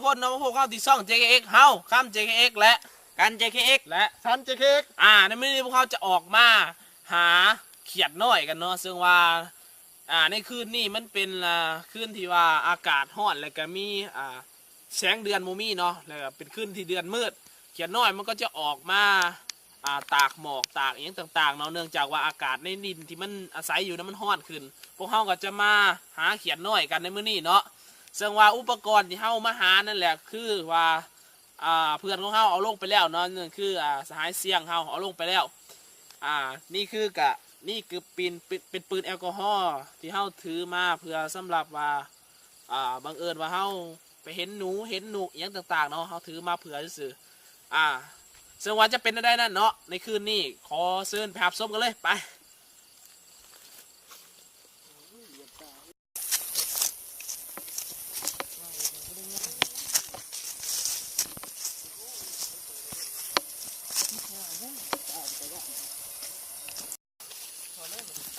ຄົນເນາະ ມາພົບເຮົາທີ່ຊ່ອງ ເຈ ເຄ ເອັກ ເຮົາ ຄຳ ເຈ ເຄ ເອັກ ແລະ ກັນ ເຈ ເຄ ເອັກ ແລະ ສັນ ເຈ ເຄ ເອັກ ອ່າ ໃນມື້ນີ້ພວກເຮົາຈະອອກມາຫາຂຽດນ້ອຍກັນເນາະ ເຊິ່ງວ່າ ອ່າ ໃນຄືນນີ້ມັນເປັນ ອ່າ ຄືນທີ່ວ່າອາກາດຮ້ອນ ແລ້ວກະມີ ອ່າ ແສງເດືອນບໍ່ມີເນາະ ແລ້ວກະເປັນຄືນທີ່ເດືອນມືດ ຂຽດນ້ອຍມັນກໍຈະອອກມາ ອ່າ ຕາກໝອກຕາກອີ່ຫຍັງຕ່າງໆເນາະ ເນື່ອງຈາກວ່າອາກາດໃນດິນທີ່ມັນອາໄສຢູ່ນັ້ນມັນຮ້ອນຂຶ້ນ ພວກເຮົາກໍຈະມາຫາຂຽດນ້ອຍກັນໃນມື້ນີ້ເນາະ ເຊິ່ງວ່າອຸປະກອນທີ່ເຮົາມາຫານັ້ນແຫຼະ ຄືວ່າ ອ່າ ເພື່ອນຂອງເຮົາເອົາລົງໄປແລ້ວເນາະ ນັ້ນຄື ອ່າ ສະຫາຍຊຽງເຮົາເອົາລົງໄປແລ້ວ ອ່າ ນີ້ຄືກະ ນີ້ຄືປີນ ເປັນ ເປັນປືນແອລກໍຮໍທີ່ເຮົາຖືມາເພື່ອສຳລັບວ່າ ອ່າ ບັງເອີນວ່າເຮົາໄປເຫັນໜູເຫັນນົກອີ່ຫຍັງຕ່າງໆເນາະ ເຮົາຖືມາເພື່ອຊື່ໆ ອ່າ ເຊິ່ງວ່າຈະເປັນແນວໃດນັ້ນເນາະ ໃນຄືນນີ້ ຂໍເຊີນໄປຮັບຊົມກັນເລີຍ ໄປ.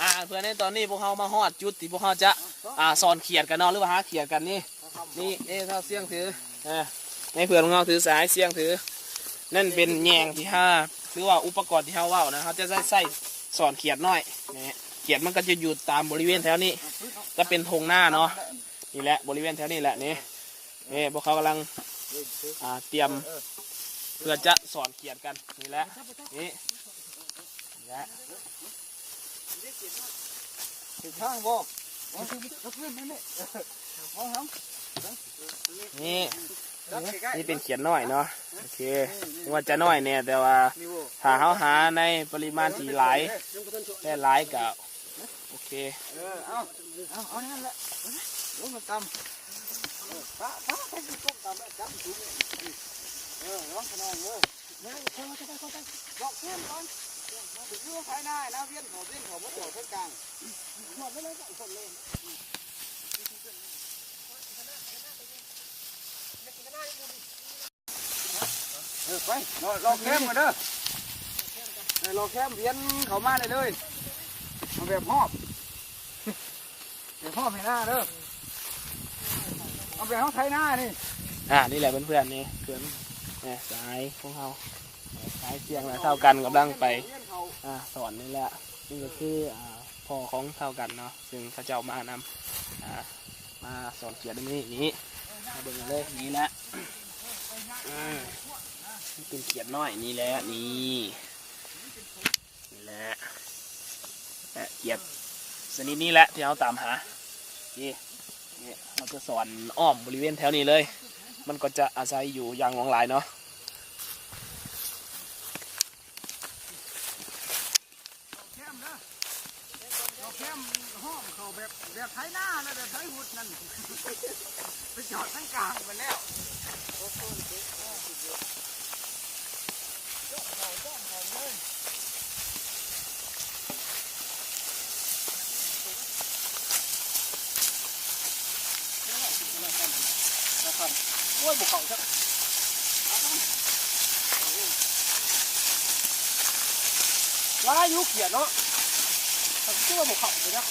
ອ່າ ເພື່ອໃນຕອນນີ້ພວກເຮົາມາຮອດຈຸດທີ່ພວກເຮົາຈະ ອ່າ ຊ່ອນຂຽດກັນເນາະ ຫຼືວ່າຫາຂຽດກັນນີ້ ນີ້ ນີ້ ຊາວຊຽງຖື ເອີ ໃນເພື່ອນຂອງເຮົາຖື ສາຍຊຽງຖື ນັ້ນເປັນແຍງທີ່ຫາ ຫຼືວ່າອຸປະກອນທີ່ເຮົາເວົ້ານະ ເຮົາຈະໃຊ້ ໃຊ້ຊ່ອນຂຽດນ້ອຍ ນີ້ ຂຽດມັນກໍຈະຢູ່ຕາມບໍລິເວນແຖວນີ້ ຈະເປັນທົ່ງນາເນາະ ນີ້ແຫຼະ ບໍລິເວນແຖວນີ້ແຫຼະ ນີ້ ນີ້ ພວກເຂົາກຳລັງ ອ່າ ຕຽມ ເພື່ອຈະຊ່ອນຂຽດກັນ ນີ້ແຫຼະ ນີ້ ນີ້ແຫຼະ ຖືກທາງບໍ່? ນີ້ ນີ້ເປັນຂຽດນ້ອຍເນາະ ໂອເຄ ເຖິງວ່າຈະນ້ອຍແດ່ ແຕ່ວ່າຖ້າເຮົາຫາໃນປະລິມານທີ່ຫຼາຍ ແລະ ຫຼາຍກໍ ໂອເຄ ເອີ ເອົາ ເອົາ ເອົານັ້ນແຫຼະ ລົງມາຕຳ ເອີ ປະ ປະ ໃສ່ຕົ້ມຕຳແລ້ວຈັບສູງ ເອີ ລອງຂະນອງເດີ ເດີ ເຂົ້າໄປ ເຂົ້າໄປ ດອກເພນກ່ອນ ຢູ່ໄປໜ້ານາວຽນເຂົາ ວຽນເຂົາມາຈອດເທິງກາງ ຮອດໄປເລີຍ ຮອດເລີຍ. ເອີ ໄປ ລໍ ລໍແຄມກັນເດີ ເອີ ລໍແຄມວຽນເຂົ້າມາໄດ້ເລີຍ ເອົາແບບຮອບ ແບບຮອບໃຫ້ໜ້າເດີ ເອົາແບບເຮົາໄຖນານີ້ ອ່າ ນີ້ແຫຼະເພື່ອນໆ ນີ້ເພື່ອນ ນີ້ສາຍຂອງເຮົາ ສາຍຊຽງ ແລະ ທ້າວກັນກຳລັງໄປ ອ່າ ສອນນີ້ແຫຼະ ນີ້ກໍຄື ອ່າ ພໍ່ຂອງທ້າວກັນເນາະ ຊຶ່ງເຂົາເຈົ້າມານຳ ອ່າ ມາສອນຂຽດນີ້ ນີ້ ມາເບິ່ງກັນເລີຍ ນີ້ແຫຼະ ອ່າ ເປັນຂຽດນ້ອຍ ນີ້ແຫຼະ ນີ້ ນີ້ແຫຼະ ແລະ ຂຽດຊະນິດນີ້ແຫຼະທີ່ເຮົາຕາມຫາ ນີ້ ນີ້ ເຮົາຈະສອນອ້ອມບໍລິເວນແຖວນີ້ເລີຍ ມັນກໍຈະອາໄສຢູ່ຢ່າງຫຼວງຫຼາຍເນາະ. ແຄມເດີ ແຄມຫ້ອມເຂົ້າແບບ ແບບໄຖນາ ແລະ ແບບໄຖຫຸດນັ້ນ ໄປຈອດທາງກາງໄປແລ້ວ ໂອ້ຍ ບໍ່ເຂົ້າຈັກ ຫຼາຍຢູ່ຂຽດເນາະ ແຕ່ຄືວ່າບໍ່ເຂົ້າເລີຍນະ.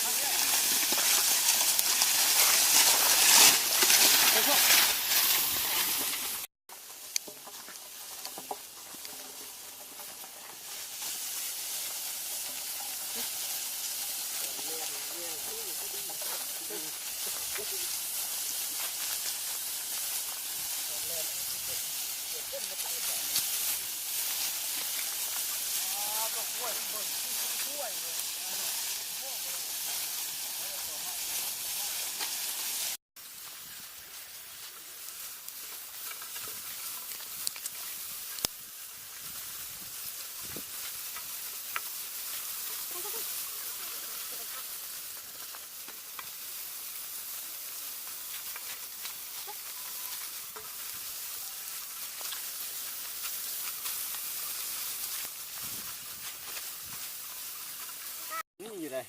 ນີ້ຢູ່ໃດ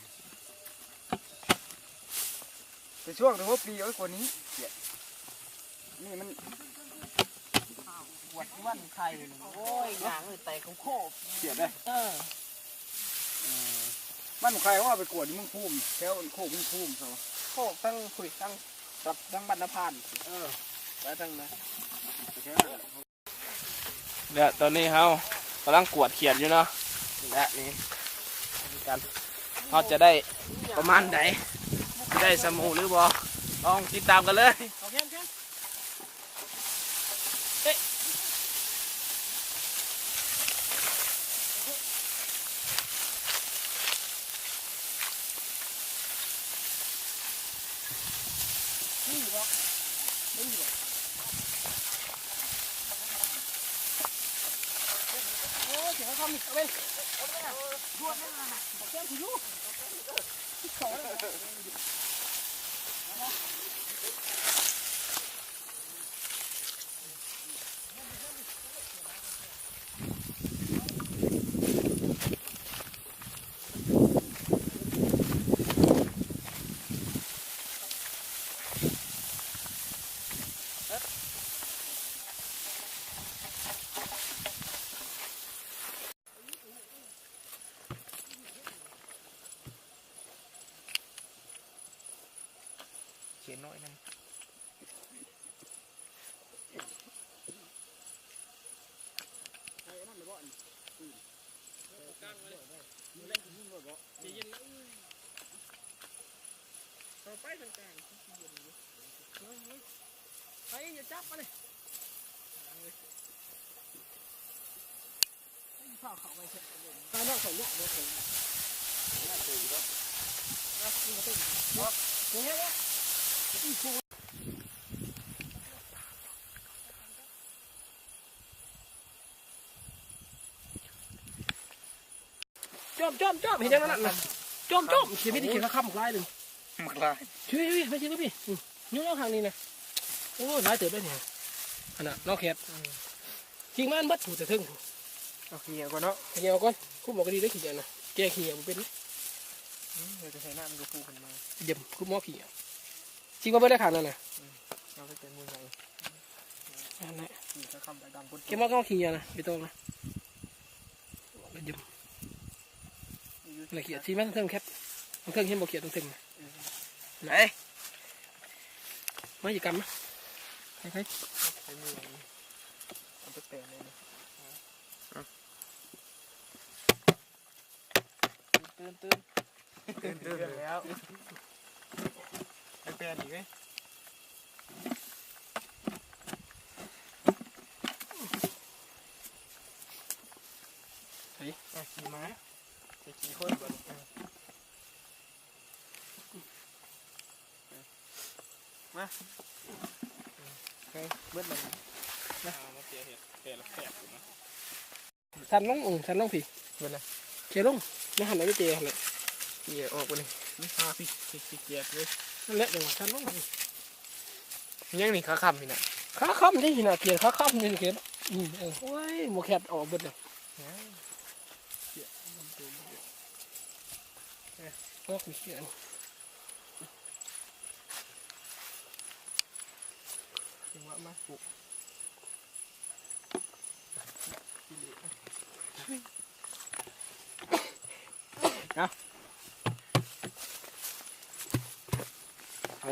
ແຕ່ຊ່ວງແຕ່ຫົວປີ ໂອ້ຍ ກວ່ານີ້ ນີ້ມັນ ປວດມັນໄຂ່ ໂອ້ຍ ຍ່າງເອີຍ ແຕກໂຄບ ເຈັບເດ້ ເອີ ເອີ ມັນໄຂ່ ເຮົາເອົາໄປກວດຢູ່ເມືອງພູມ ແຖວໂຄກເມືອງພູມເຂົາ ໂຄກທັງພຸ້ນ ທັງ ທັງບັນນະພານ ເອີ. ແລະຕອນນີ້ເຮົາກຳລັງກວດຂຽດຢູ່ເນາະ ແລະນີ້ກັນ ເຮົາຈະໄດ້ປະມານໃດ ຈະໄດ້ສ່ຳໝູ່ຫຼືບໍ່ ລອງຕິດຕາມກັນເລີຍ. ຂຽນໜ້ອຍໜຶ່ງ. ເອົາໄປທາງກາງ ໄປ ຢ່າຈັບມັນເລີຍ. ຈ້ອມ ຈ້ອມ ຈ້ອມ ເຮັດຫຍັງນັ້ນນະ? ຈ້ອມ ຈ້ອມ ຊິມີແຕ່ຂຽດຄາຄຳບັກຫຼາຍໜຶ່ງ ບັກຫຼາຍ. ພີ່ ພີ່ ພີ່ ມາຊິມາພີ່ ອືມ ຍົກໆ ຂ້າງນີ້ນະ. ໂອ້ຍ ຫຼາຍເຕີບເດ້ນີ້ ຫັ້ນນະ ເນາະແຄດ. ອືມ ຈິງມັນເບິດຜູ້ແຕ່ເທິງ ເອົາຂີ້ເຫຍື້ອກ່ອນເນາະ ຂີ້ເຫຍື້ອກ່ອນ ຄຸມເອົາກໍດີເດ້ ຂີ້ເຫຍື້ອນະ ແກ່ຂີ້ເຫຍື້ອບໍ່ເປັນ. ອືມ ເຮົາຈະໃສ່ນ້ຳມັນກໍຟູຂຶ້ນມາ ຢ້ຳ ຄຸມເອົາຂີ້ເຫຍື້ອ ຈິງມາເບິດແລ້ວຂ້າງນັ້ນນະ. ອືມ ເອົາໄປແຕ່ໝູ່ໃຫຍ່ ອັນນັ້ນແຫຼະ ຂີ້ຄາຄຳດຳໆ ເກັບມາເອົາຂີ້ເຫຍື້ອນະ ໄປຕອງນະ. ລະຢ້ຳ ລະຂຽດຊິມາເທິງແຄດ ເທິງເຫັນບໍ່ຂຽດເທິງນະ. ເອີ ມາຊິກຳມາ ໃຫ້ ໃຫ້ ໃຫ້ມື ເອົາໄປແປງເລີຍ. ຕື່ນ ຕື່ນ ຕື່ນ ຕື່ນ ຕື່ນແລ້ວ ໄປແປງອີກເວີຍ. ເຮີ້ຍ ອ່ະ ຂີ່ມາ ໄປຂີ່ຄົນບາດນີ້ ມາ ເຮີ້ຍ ເບິດແລ້ວ ມາ ມາເຈເຮັດແຕ່ລະແຊບຢູ່ນະ. ສັ່ນລົງ ເອີ ສັ່ນລົງພີ້ ເບິດແລ້ວ ເຈລົງ ໃນຫັ້ນລະ ເຈຫັ້ນແຫຼະ ເຈອອກໄປນີ້ ມາພີ້ ຂີ້ ຂີ້ກຽດເລີຍ ນັ້ນແຫຼະ ຈັ່ງວ່າສັ່ນລົງ. ຍັງນີ້ຂາຄຳນີ້ນະ ຂາຄຳນີ້ນະ ຂຽດຂາຄຳນີ້ເຂດ ອືມ ເອີ ໂອ້ຍ ໝູ່ແຄດອອກເບິດແລ້ວ ເອີ ອອກນີ້ຂຽດ ຈັ່ງວ່າມາປຸກ. ເອົາ ໄປ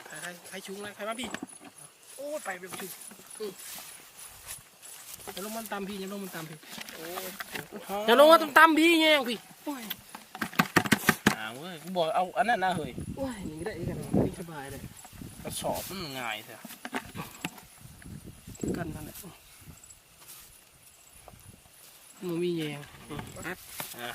ໄປ ໄປ ໄປຊຸງແລ້ວ ໄປມາພີ້ ໂອ້ຍ ໄປແບບຊຸງ ອື ຢ່າລົງມາຕ່ຳພີ້ ຢ່າລົງມາຕ່ຳພີ້ ໂອ້ຍ ຢ່າລົງມາຕ່ຳໆ ພີ້ ແຍງພີ້ ໂອ້ຍ ອ່າ ເວີຍ ກູບອກເອົາອັນນັ້ນນະເຮີ້ຍ ໂອ້ຍ ນີ້ກໍໄດ້ຄືກັນ ນີ້ສະບາຍເລີຍ ກະສອບມັນງ່າຍແທ້ ຄືກັນນັ້ນແຫຼະ. ບໍ່ມີແຍງ ອືມ ອ່າ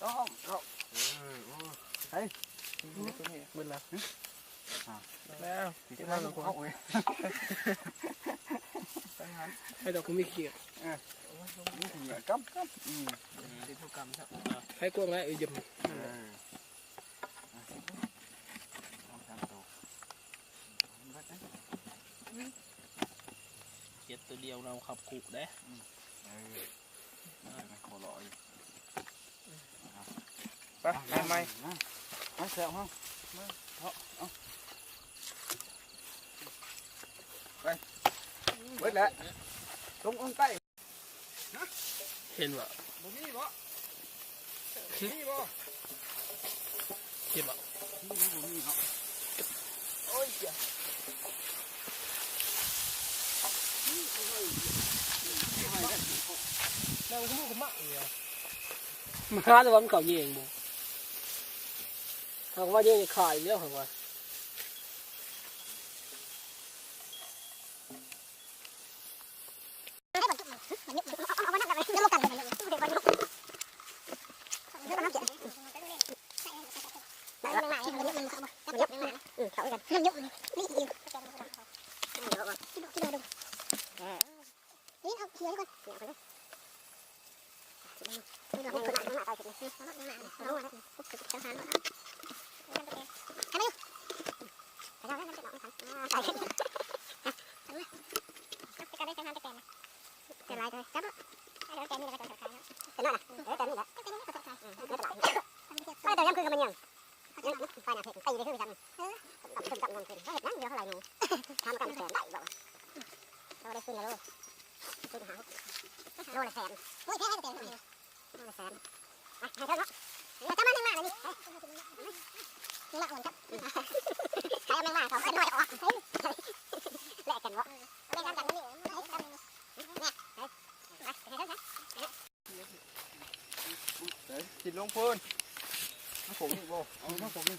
ເອົາ ເອົາ ເອີ ໂອ້ ໄປ ເບິດແລ້ວ ແລ້ວ ເກັບມາກ່ອນ ເອົາເວີຍ ໃຫ້ດອກ ບໍ່ມີເຂດ ເອີ ມີເຂດ ກຳ ກຳ ອືມ ເປັນຜູ້ກຳຊະ ໃຫ້ກວ້າງຫຼາຍ ເອີ ຢ້ຳ ເອີ ສອງສາມໂຕ ເກັບໂຕດຽວເອົາຂັບຄຸເດ້ ອືມ ເອີ. ໄປ ໄປໃໝ່ ມາ ມາແຊວເຮົາ ມາເທາະ ເອົາ ໄປ เบิดแล้ว ลงองค์ใต้ เห็นบ่ บ่มีบ่ มีบ่ เห็นบ่ มีบ่มีเนาะ โอ้ย เจ้า นางสมุกมะเนี่ย มาหาแต่ว่ามันเข้าเองบ่ เขาก็ว่าเองขายแล้ว เขาว่า โลละแสน โลละแสน ไป ให้เถิงเนาะ เดี๋ยวจะมาแมงมาอันนี้ แมงมาอ่อนครับ ขายเอาแมงมาเขา เอาน้อยออก แลกกันบ่ แลกกันนี่ เนี่ย ไป ไป ให้เถิงนะ เอ้ย กินลงพู้น น้ำผงนี่บ่ เอาน้ำผงนี่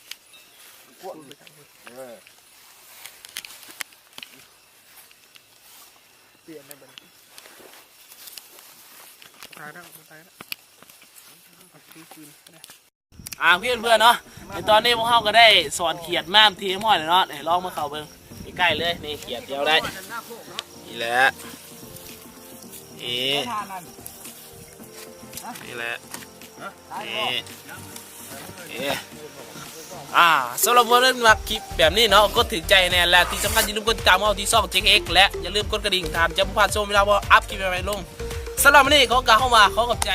กวนไปทางนี้ เออ เปลี่ยนได้บ่นี่ ตายแล้ว ตายแล้ว เอาคืนก็ได้ อ่า เพื่อนๆ เนาะ ในตอนนี้พวกเราก็ได้สอนเขียดมาที่เรียบร้อยแล้วเนาะ นี่ลองมาเข้าเบิ่งใกล้ๆ เลย นี่เขียดที่เราได้ นี่แหละ นี่ นี่แหละ นี่ นี่ อ่า สำหรับเพื่อนๆ มักคลิปแบบนี้เนาะ กดถูกใจแน่ และที่สำคัญอย่าลืมกดติดตามเราที่ช่อง เจคเอ็กซ์ และอย่าลืมกดกระดิ่ง ท่านจะบ่พลาดชมเวลาเราอัพคลิปใหม่ๆ ลง สำหรับมื้อนี้ขอกล่าวคำว่าขอขอบใจ